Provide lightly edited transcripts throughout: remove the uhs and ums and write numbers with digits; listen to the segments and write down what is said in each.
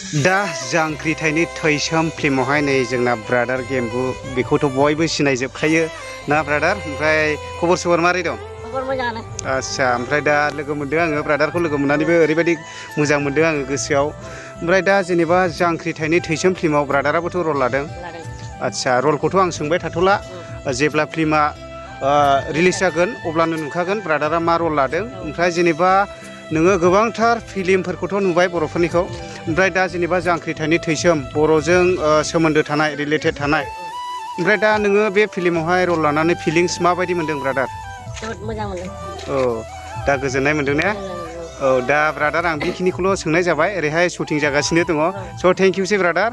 दा जांख्रिथायनि थैसोम फिल्मावहाय नै जोंना ब्रादार गेमबु बेखौथ' बयबो सिनायजोबखायो ना ब्रादार। ओमफ्राय खबर सबर मारै दं? खबर मोजाङानो। आच्छा, ओमफ्राय दा लोगो मोनदों आङो ब्रादारखौ लोगो मोननानैबो ओरैबायदि मोजां मोनदों आङो गोसोआव। ओमफ्राय दा जेनेबा जांख्रिथायनि थैसोम फिल्माव ब्रादाराबोथ' रल लादों। आच्छा, रलखौथ' आं सोंबाय थाथ'ला, जेब्ला फिल्मा रिलिज जागोन अब्लानो नुखागोन ब्रादारा मा रल लादों। ओमफ्राय जेनेबा नोङो गोबांथार फिल्मफोरखौथ' नुबाय बर'फोरनिखौ, ओमफ्राय दा जेनेबा जांख्रिथायनि थैसोम बर'जों सोमोन्दो थानाय रिलेटेड थानाय, ओमफ्राय दा नोङो बे फिल्मावहाय रल लानानै फिलिंस माबायदि मोनदों ब्रादार? जोबोद मोजां मोनदों। औ, दा गोजोननाय मोनदों ने? औ, दा ब्रादार आं बेखिनिखौल' सोंनाय जाबाय। ओरैहाय शुटिं जागासिनो दङ। स' थेंक इउ सै ब्रादार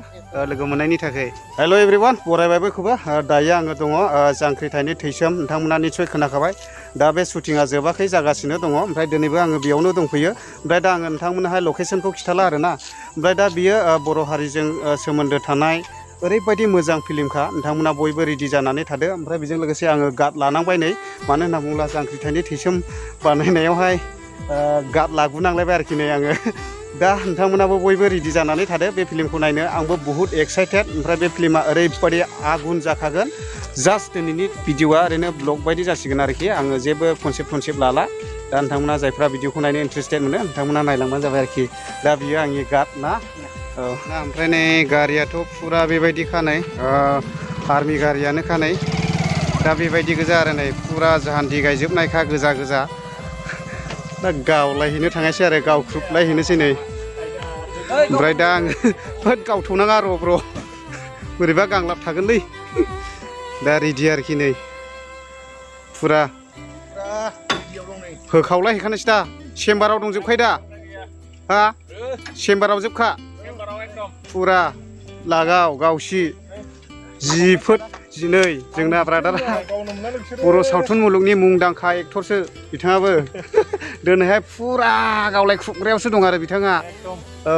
लोगो मोननायनि थाखाय। हेल' एभ्रिवान, बरायबाय बयखौबो। दायो आङो दङ जांख्रिथायनि थैसोम, नोंथांमोना निस्सय खोनाखाबाय। दा बे शुटिंआ जोबाखै, जागासिनो दङ। ओमफ्राय दिनैबो आङो बेयावनो दंफैयो। ओमफ्राय दा आङो नोंथांमोनहाय लकेसनखौ खिथाला आरोना। ओमफ्राय दा बियो बर' हारिजों सोमोन्दो थानाय ओरैबायदि मोजां फिल्मखा, नोंथांमोना बयबो रेडि जानानै थादो। ओमफ्राय बेजों लोगोसे आङो गार्ड लानांबाय नै, मानो होनना बुङोब्ला जांख्रिथायनि थैसोम बानायनायावहाय गार्ड लागुनांलायबाय आरोखि नै आङो। दा नोंथांमोनाबो बयबो रेडि जानानै थादो बे फिल्मखौ नायनो। आंबो बुहुत एक्साइटेड। ओमफ्राय बे फिल्मा ओरैबायदि आगुन जाखागोन। जास्ट दिनैनि भिडिअआ ओरैनो ब्लग बायदि जासिगोन आरोखि, आङो जेबो कनसेप्ट लाला। दा नोंथांमोना जायफ्रा भिडिअखौ नायनो इन्टारेस्टेड मोनो नोंथांमोना नायलांबानो जाबाय आरोखि। दा बियो आंनि गार्ड ना। औ, ओमफ्राय नै गारियाथ' फुरा बेबायदि खानाय, आर्मि गारियानो खानाय। दा बेबायदि गोजा आरो नै फुरा जाहान्थि गायजोबनायखा गोजा गोजा। दा गावलायहैनो थांनायसै आरो, गावख्रुबलायहैनोसै नै। ओमफ्राय दा आङो होद गावथ'नाङा र' ब्र', बोरैबा गांलाब थागोनलै। दा रेडि आरोखि नै फुरा होखावलायहैखानोसै दा। चेम्बाराव दंजोबखायो दा? हा, चेम्बाराव जोबखा फुरा लागाव गावसि 10 फुट 10। जोंना ब्रादारा बर' सावथुन मुलुगनि मुंदांखा एक्टरसो बिथाङाबो। दिनैहाय फुरा गावलाय खुबग्रायावसो दं आरो बिथाङा। औ,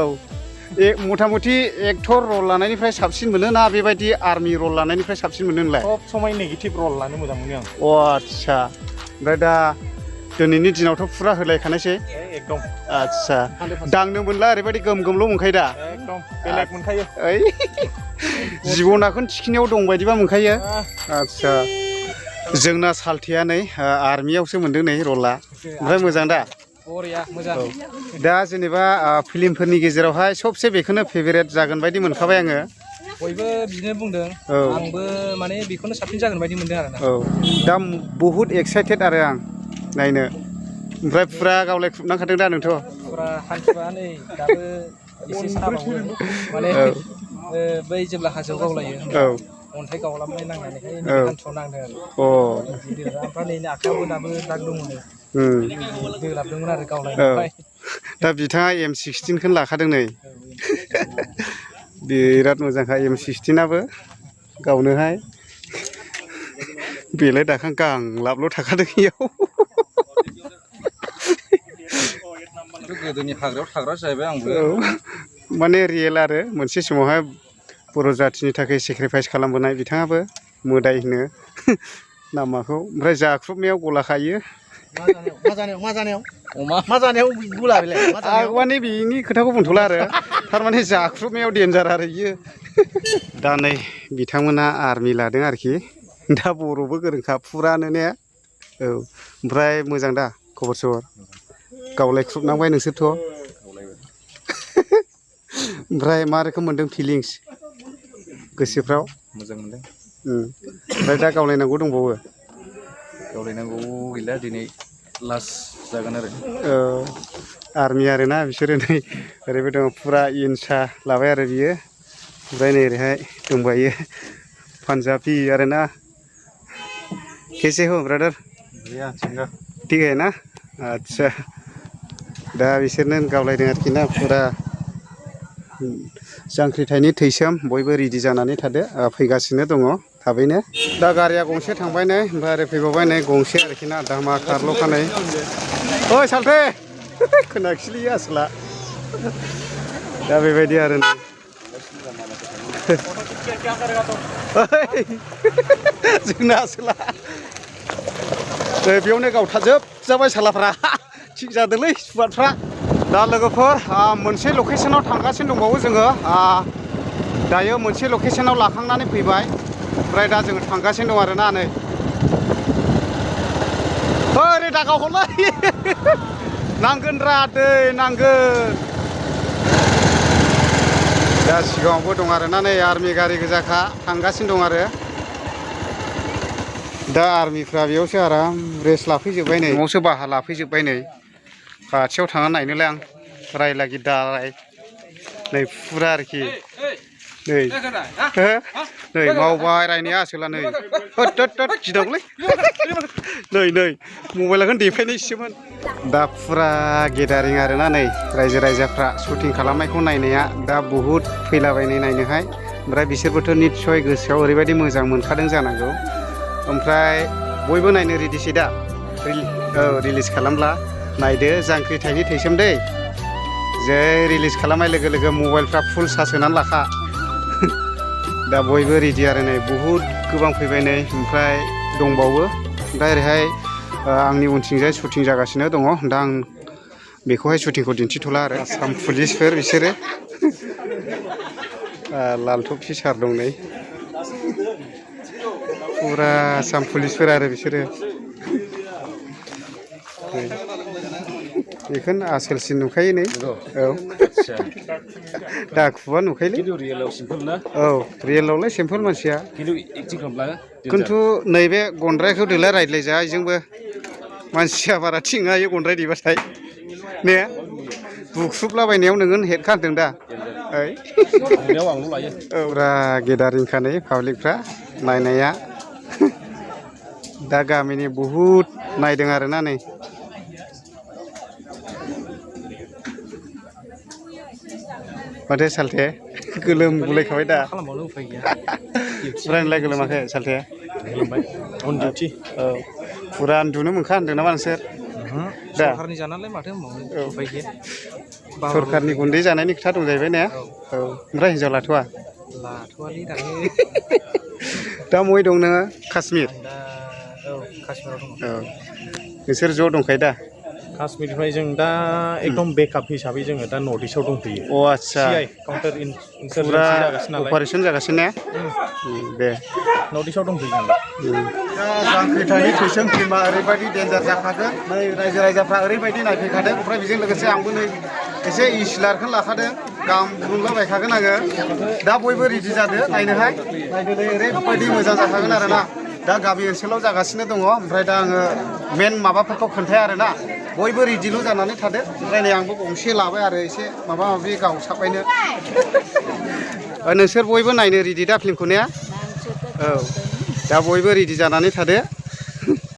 मथा मथि एक्टर रल लानायनिफ्राय साबसिन मोनो ना बेबायदि आर्मि रल लानायनिफ्राय साबसिन मोनो नोंलाय? सब समाय नेगेटिभ रल लानो मोजां मोनो आं। अ आच्छा, ओमफ्राय दा दिनैनि दिनावथ' फुरा होलायखानायसै एकदम। आच्छा, दांनो मोनला ओरैबायदि गोम गोमल' मोनखायो दा? एकदम बेलेग मोनखायो। ओइ जिबनाखौनो थिखिनायाव दं बायदिबा मोनखायो। आच्छा, जोंना सालथेया नै आर्मियावसो मोनदों नै रला। ओमफ्राय मोजां दा? बरिया मोजां। दा जेनेबा फिल्मफोरनि गेजेरावहाय सबसे बेखौनो फेभारेट जागोन बायदि मोनखाबाय आङो। बयबो बिदिनो बुंदों। औ, आंबो माने बेखौनो साबसिन जागोन बायदि मोनदों आरोना। औ, दा बहुद एक्साइटेड आरो आं नायनो। ओमफ्राय फुरा गावलाय खुबनांखादों दा नोंथ'? फुरा हान्थुआ नै दाबो एसे साबावो। माने बै जेब्ला हाजोआव गावलायो अन्थाइ गावलाबनाय नांनानैहाय हान्थुआव नांदों आरो। ओमफ्राय नै आखायावबो दाबो दाग दङ। दोलाबदोंमोन आरो गावलायनायावहाय। दा बिथाङा M16खौनो लाखादों नै। बिराद मोजांखा M16आबो गावनोहाय। बेलाय दाखां गांलाबल' थाखादों इयाव। गोदोनि हाग्रायाव थाग्रा जाहैबाय आंबो। औ, माने रियेल आरो मोनसे समावहाय बर' जाथिनि थाखाय सेक्रिफाइस खालामबोनाय बिथाङाबो मोदाय होनो नामाखौ। ओमफ्राय जाख्रुबनायाव गला खायो। मा जानायाव गुला बेलाय? आं माने बिनि खोथाखौ बुंथ'ला आरो, थारमाने जाख्रुबनायाव डेन्जार आरो इयो। दा नै बिथांमोना आर्मि लादों आरोखि। दा बर'बो गोरोंखा फुरानो ने? औ, ओमफ्राय मोजां दा खबर सबर? गावलायख्रुबनांबाय नोंसोरथ'? ओमफ्राय मा रोखोम मोनदों फिलिंस गोसोफ्राव? मोजां मोनदों। ओमफ्राय दा गावलायनांगौ दंबावो? गावलायनांगौ गैला, दिनै लास्ट जागोन आरो। औ, आर्मि आरोना बिसोरो नै ओरैबायदि दङ फुरा इनसा लाबाय आरो बियो। ओमफ्राय नै ओरैहाय दंबायो पान्जाबि आरोना। कैसे हो ब्रादार? ठीक है ना? आच्छा, दा बिसोरनो गावलायदों आरोखि ना फुरा। जांख्रिथायनि थैसोम बयबो रेडि जानानै थादो, फैगासिनो दङ थाबैनो। दा गारिया गंसे थांबाय नै, ओमफ्राय ओरै फैबावबाय नै गंसे आरोखि ना, धामाकारल' खानाय। ओइ सालथे खोनाखिसैलै आसोला। दा बेबायदि आरो जोंना आसोला बेयावनो गावथाजोबजाबाय सालाफ्रा। थिग जादोंलै सुवादफ्रा। दा लोगोफोर मोनसे लकेसनाव थांगासिनो दंबावो जोङो दायो मोनसे लकेसनाव लाखांनानै फैबाय ओमफ्राय दा जोङो थांगासिनो दं आरोना नै ओरै दागाव हरलाय नांगोन रा दै नांगोन दा सिगाङावबो दं आरोना नै आर्मि गारि गोजाखा थांगासिनो दं आरो दा आर्मिफ्रा बेयावसो आराम रेस्ट लाफैजोब्बाय नै न'आवसो बाहा लाफैजोब्बाय नै खाथियाव थांना नायनोलाय आं रायलागि दालाय नै फुरा आरोखि नै नै मावबाय रायनाया आसोला नै होद गिदांलै नै नै मबाइलखौनो देफायनायसोमोन दा फुरा गेदारिं आरोना नै रायजो राजाफ्रा शुटिं खालामनायखौ नायनाया दा बहुद फैलाबायनाय नायनोहाय ओमफ्राय बिसोरबोथ' निस्सय गोसोआव ओरैबायदि मोजां मोनखादों जानांगौ ओमफ्राय बयबो नायनो रेडिसै दा औ रिलिज खालामब्ला नायदो जांख्रि थाइनै थैसोम दै जै रिलिज खालामनाय लोगो लोगो मबाइलफ्रा फुल चार्ज होनानै लाखा दा बयबो रेडि आरो नै बहुद गोबां फैबाय नै ओमफ्राय दंबावो ओमफ्राय ओरैहाय आंनि उनथिंजाय शुटिं जागासिनो दङ दा आं बेखौहाय शुटिंखौ दिन्थिथ'ला आरो आसाम पुलिसफोर बिसोरो लाल टफि सार दं नै फुरा आसाम पुलिसफोर आरो बिसोरो बेखौनो आसोलसिन नुखायो नै औ दाखुबा नुखायोलै औ रियेलावलाय सिम्पोल मानसिया खिन्थु नैबे गन्द्रायखौ दोलाय रायज्लायजा जोंबो मानसिया बारा थिङा इयो गन्द्राय दैबाथाय ने बुख्रुबलाबायनायाव नोङो हेड खारदों दा ओइ फुरा गेदारिंखा नै पाब्लिकफ्रा नायनाया दा गामिनि बहुद नायदों आरोना नै माथो सालथे गोलोम गुलायखाबाय दा रायलाय गोलोमाखै सालथे अन डिउटि औ फुरा उन्दुनो मोनखा होनदों नामा नोंसोर दा सरकारनि जानानैलाय माथो होनबावनो उफाय गैया सरकारनि गुन्दै जानायनि खोथा दं जाहैबाय ने औ ओमफ्राय हिनजाव लाथ'वा लाथ'वालै दायो दा बबे दं नोङो काश्मिर औ काश्मिराव दङ औ नोंसोर ज' दंखायो दा काश्मिरनिफ्राय जों दा एकदम बेकआप हिसाबै जोङो दा नर्थ इस्टआव दंफैयो अ आदसा काउन्टार फुरा जागासिनो नालाय अपारेसन जागासिनो ने दे नर्थ इस्टआव दंफैयो जों दा जांख्रिथायनि थैसोम फिल्मा ओरैबायदि डेन्जार जाखादों नै रायजो राजाफ्रा ओरैबायदि नायफैखादों ओमफ्राय बेजों लोगोसे आंबो नै एसे इसिलारखौनो लाखादों गाम बुंलाबायखागोन आङो दा बयबो रेडि जादो नायनोहाय नायदो नै ओरैबायदि मोजां जाखागोन आरोना दा गामि ओनसोलाव जागासिनो दङ ओमफ्राय दा आङो मेन माबाफोरखौ खोन्थाया आरोना बयबो रेडिल' जानानै थादो ओमफ्राय नै आंबो गंसे लाबाय आरो एसे माबा माबि गावसाबबायनो नोंसोर बयबो नायनो रेडि दा फिल्मखौ ने औ दा बयबो रेडि जानानै थादो